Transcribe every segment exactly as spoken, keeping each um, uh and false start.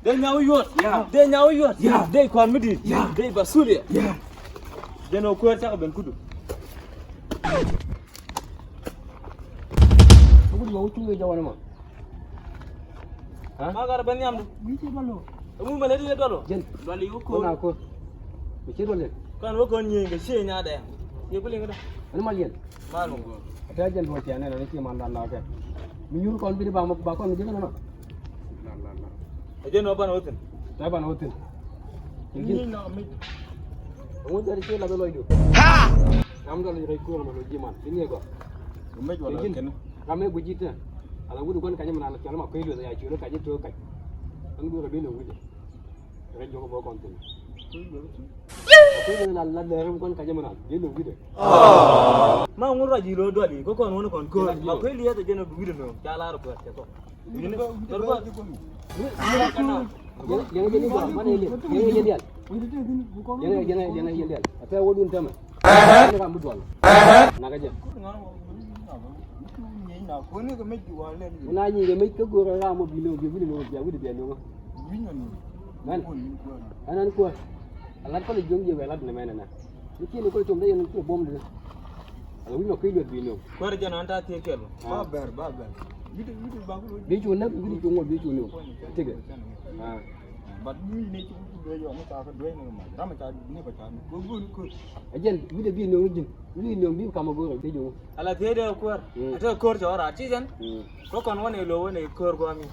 Dee nyaw yuɔt. Dee nyaw yuɔt. Dee kɔn mi di̱i̱t. Dee ba sulia. Jɛn ɔ kuäär cakɔ ben kudu. Kudu ma wä cuŋ jɛ jɛ wanɛ ma. Ma garɛ ben nhiam du. Wi̱i̱ ci dual lo. Ɛŋu mɛ lɛ di lɛ dual lo. Jɛn. Dual i̱ wä ko̱r. Wä na ko̱r. Mɛ ci dual lɛ. Kan wä ko̱r nyieny kɛ cie nyaadɛ. Yɛ ku liŋ dä. Ɛn mal yɛn. Mal mɛ go̱o̱r. Ɛ tɛ jɛn duɔl tiɛn nɛn ni ci man dan la kɛ. Mi nyuur kɔn bi di ba mɔ ba kɔn mi jɛ kɛ nɔ. Ɛ jɛn wä ban wä thin. Tɛ ban wä thin. Nyieny na mi. Ɛŋu dɛ di ci la bɛ lɔc du. Ha! Ram dual lɛ rɛy ko̱r mɛ lo ji̱ man. Di ni ɛ gɔaa. Mec wala kɛn. Ram ëë guic ji̱ tɛ. Ala wut gua̱n kacä mi naan cɔl ma kuec lueth ya cuɔl kacä to̱o̱k kac. Ɣän guic kɛ duëël ɛ wi̱cdɛ. Rɛc jɔk bä kɔn thi̱n. Kuec lueth na la lɛr gua̱n kacä mi naan duëël ɛ wi̱cdɛ. Ma ŋun ruac i̱ lo̱o̱ dual i̱ kä kɔn wun kɔn köör. Ma kuec liɛth ɛ jɛn ɛ wi̱cdɛ nööŋ ca lar kuɛth cɛ kɔn. Wi̱cdɛ nööŋ. Yɛn yɛn yɛn dial. Yɛn yɛn yɛn dial. Yɛn yɛn yɛn dial. Ɛ tɛ wä dun tämɛ. Ni kam bi dual. Nakä jɛ. Wuna nyi kɛ mec kä go̱o̱r ram mɔ bi lo̱o̱ bi wili lo̱o̱ bia wili bia lo̱o̱. Mɛn. Ɛn ɛn kuäär. A lat kɔn i̱ jiöŋ jiɛ wɛ lat ni mɛn ɛnɛ. Ni kiɛn i̱ kɔn i̱ com dee yɛn i̱ ci buɔ̱m dee. Ala wi̱c nɔ ki̱ luɛth bi lo̱o̱. Kuäär jɛn an ta̱a̱ thiek kɛl. Ba bɛr ba bɛr. Bi cu näk bi cu ŋuɔt bi cu nööŋ. Tikɛ. But mi ni ci wut bɛ yɔŋ ca kɛ duec ni ma ram ca ni kɛ ca ni ko gun ko. A jɛn wi̱cdɛ bi nööŋ ji̱n wi̱cdɛ nööŋ bi kam a go̱o̱r a bi ji̱n. Ala thiec dee kuäär. A te ko̱r cɛ wä raar ci jɛn. Ko kɔn wä ni lo̱w wä ni ko̱r guami.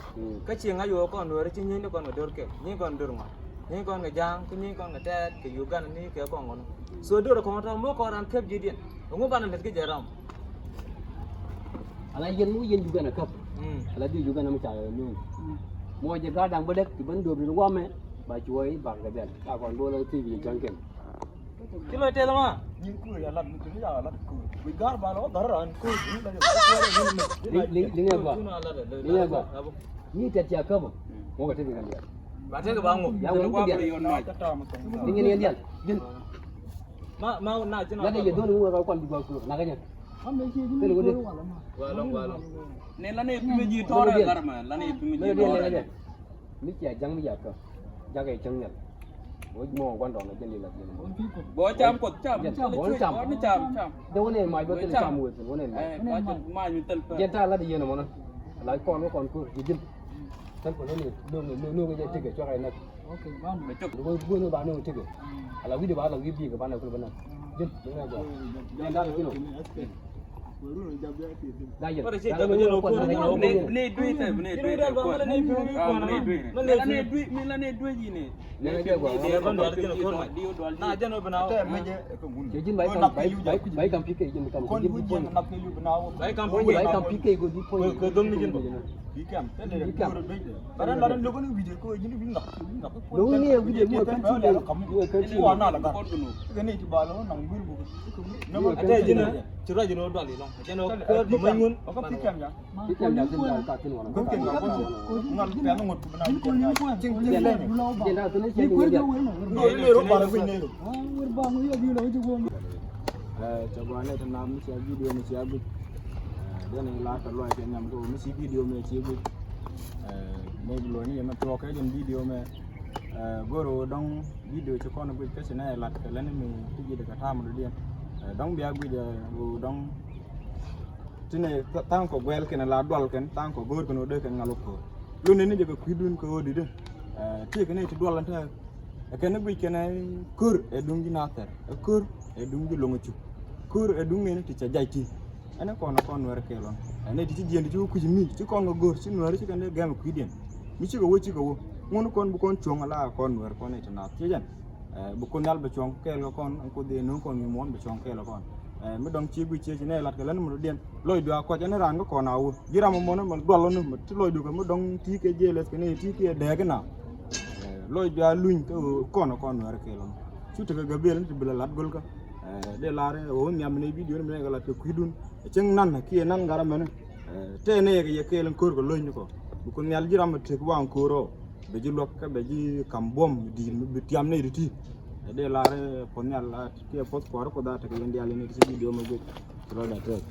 Kä ci ŋa̱c wä kɔn nuɛɛri ci nyieny di kɔn kɛ do̱r kɛ nyieny kɔn do̱r ŋuan nyieny kɔn kɛ ja̱a̱ŋ kä nyieny kɔn kɛ tɛɛt kɛ Uganda ni kɛ kɔn kɔn. So do̱r kɔn tɔ mo̱ kɔn ran kɛp ji̱diɛn. Ŋu banɛ lät kä jɛ ram. Ala yɛn mi wä yɛn Uganda käp. Ala bi Uganda mi ca yɛ nuŋ. Mɔ jɛ ga̱a̱r da̱ŋ bä däk ti ben do̱p rin wamɛ ba cuɔ̱ɔ̱c bak kɛ dhɛl ka kɔn do̱l ti bi cɔn kɛn. Ci lɔ tɛth ma. Nyin kuur ya lat mi tuni ya lat kuur. Wi ga̱a̱r ba lɔ ga̱a̱r ran kuur. Liŋɛ gɔaa. Liŋɛ gɔaa. Ni tɛt cia käp. Mɔ kɛ tek kɛ dial. Ba tek ba ŋu. Ya ŋu kɛ dial. Liŋɛ ni dial. Jin. Ma ma na jin. La de ye don ŋu ka kɔn bi gɔaa kuur. Na ka jɛ. Kɛn wä dee. Walɔŋ walɔŋ. Ni la ni pimi ji̱ tɔrɛ garma la ni pimi ji̱ tɔrɛ. Mi cia jaŋ mi cia kä jakɛ cäŋ nhial. Wä mɔ gua̱ndɔɔŋ a jɛn li la jiɛn mɔ. Bɔ cam kuɔth cam. Bɔ cam. Bɔ ni cam cam. De wä ni mac bä thil cam wee thil wä ni mac. Jɛn ta̱a̱ la di yɛn mɔnä. La kɔn wä kɔn ko̱r ji̱ ji̱n. Thil kɔn wä ni no̱o̱ŋ no̱o̱ŋ jɛ tikɛ cuak ɛ näk. Guun ba ni wä tikɛ. Ala wi̱cdɛ ba ala wi̱i̱ bi̱i̱ kɛ ba ni kul ba näk. Ji̱n ji̱n ni gɔaa. Jɛn ta̱a̱ la ji̱n wä. Ni dui̱ tɛ ni dui̱ tɛ. Ni dui̱ mi la ni dui̱ ji̱ ni. Ni jɛ gɔaa. Ni dual ji̱ ni kɔn. Na jɛ no bina. Cɛ ji̱n ba kam ba kam pi̱kɛ ji̱n ba kam. Ba kam pi̱kɛ ko di point. Ko dom ni ji̱n ba. Bi kam. Bi kam. Bara la ni logo ni video ko ji̱n bi nak. Logo ni video ko kan ti. Ko kan ti. Wa na la ba. Ni ti ba lo na ngul bu. Ate ji̱n. Ci ruac ji̱n wä dual ilɔŋ. Jɛn wä kuäär bä mäny ŋun. Kä kɛn ja̱ thi̱n ja̱ ka thi̱n wanɔ. Kä kɛn ja̱ wanɔ. Ŋal pɛn ŋut ku bina. Jɛn ja̱ thi̱n ni cɛ ni jɛn. Ŋal ni ro bara wi̱n ni ro. Ɛ, cɛ gɔaa nɛ ti nam mi cia video mi cia guic. Ɛ, jɛn ila tɔ lɔc kɛ nyam ko mi ci video mi ci guic. Ɛ, mɛ bi luɔni yɛ mɛ tuɔk kɛ jɛn video mɛ. Ɛ, goro dɔŋ video ci kɔn guic kä ci nɛ lat kɛ lɛn mi ti ji̱ dɛ kɛ tam dɔ̱diɛn. Ɛ, dɔŋ bia guic ɛ ro dɔŋ. Ti nɛ tha̱a̱ŋ kɔ guɛl kɛn la dual kɛn tha̱a̱ŋ kɔ go̱o̱r kɛn wä dee kɛn ŋal wä ko̱o̱r. Lun ni ni jɛ kɛ kui̱dun kɛ ɣöö di̱t. Ɛ, tiek kɛn ti dual ɛn tääk. Ɛ kɛn ni guic kɛn ɛ ko̱r ɛ duŋ ji̱ nathɛr. Ɛ ko̱r ɛ duŋ ji̱ loŋ ɛ cuk. Ko̱r ɛ duŋ nɛn ti cɛ jac ti. Ɛn ɛ kɔn ɛ kɔn nuɛr kɛɛl ɔn. Ɛ nɛ ti ci jiɛn ti ci wä kui̱c mi ci kɔn kɛ go̱o̱r ci nuɛr ci kɛn dee gɛm ɛ kui̱diɛn. Mi cikɛ wä cikɛ wä. Ŋun kɔn bi kɔn cuɔ̱ŋ ala kɔn nuɛr kɔn ɛ ti nath. Ciɛ jɛn. Ɛ, bi Kuoth Nhial bi cuɔ̱ŋ kɛɛl kɛ kɔn, ɛn Kuoth ëë nöŋ kɔn wi̱i̱ muɔ̱ɔ̱n bi cuɔ̱ŋ kɛɛl kɛ kɔn. Ɛ, mi dɔ̱ŋ ci guic ciec nɛ lat kɛ lɛn mi dɔ̱diɛn. Lɔcdu a kɔc ɛn raan kä kɔn a wä. Ji̱ ram ɛmɔnä mɛ duɔl ɔnä mɛ ti lɔcdu kɛ mi dɔ̱ŋ ti kɛ jiɛɛl ɛth kɛ ni ti kɛ dɛɛk ina. Ɛ, lɔcdu a luny kä ɣöö kɔn ɛ kɔn nuɛɛr kɛɛl ɔnä. Cu tekɛ Gabriel ni ti bi lɛ lat go̱lkä. Ɛ, dee lar ɛ ɣöö nhiam ni bidio ni mi nɛ kɛ lat kɛ kui̱dun. Cieŋ nan kiɛ nan gat amɛni. Ɛ, tɛɛnɛ yɛ kɛ yɛ kɛɛl in ko̱r kɛ lo̱cni kɔ. Bi Kuoth Nhial ji̱ ram mi tëk waŋ ko̱r ɔ. Bɛ ji̱ luäk kä bɛ ji̱ ka̱m buɔ̱m di̱i̱t mi bi tiam nɛy ti̱ti̱. Ɛ dee lar, ɛ, Kuoth Nhial a kiɛ puɔ̱th kua̱r Kuoth a tekɛ yɛn diaal in ti ci bidio mɛ guic. Ci rɔɔdɛ tɛɛk.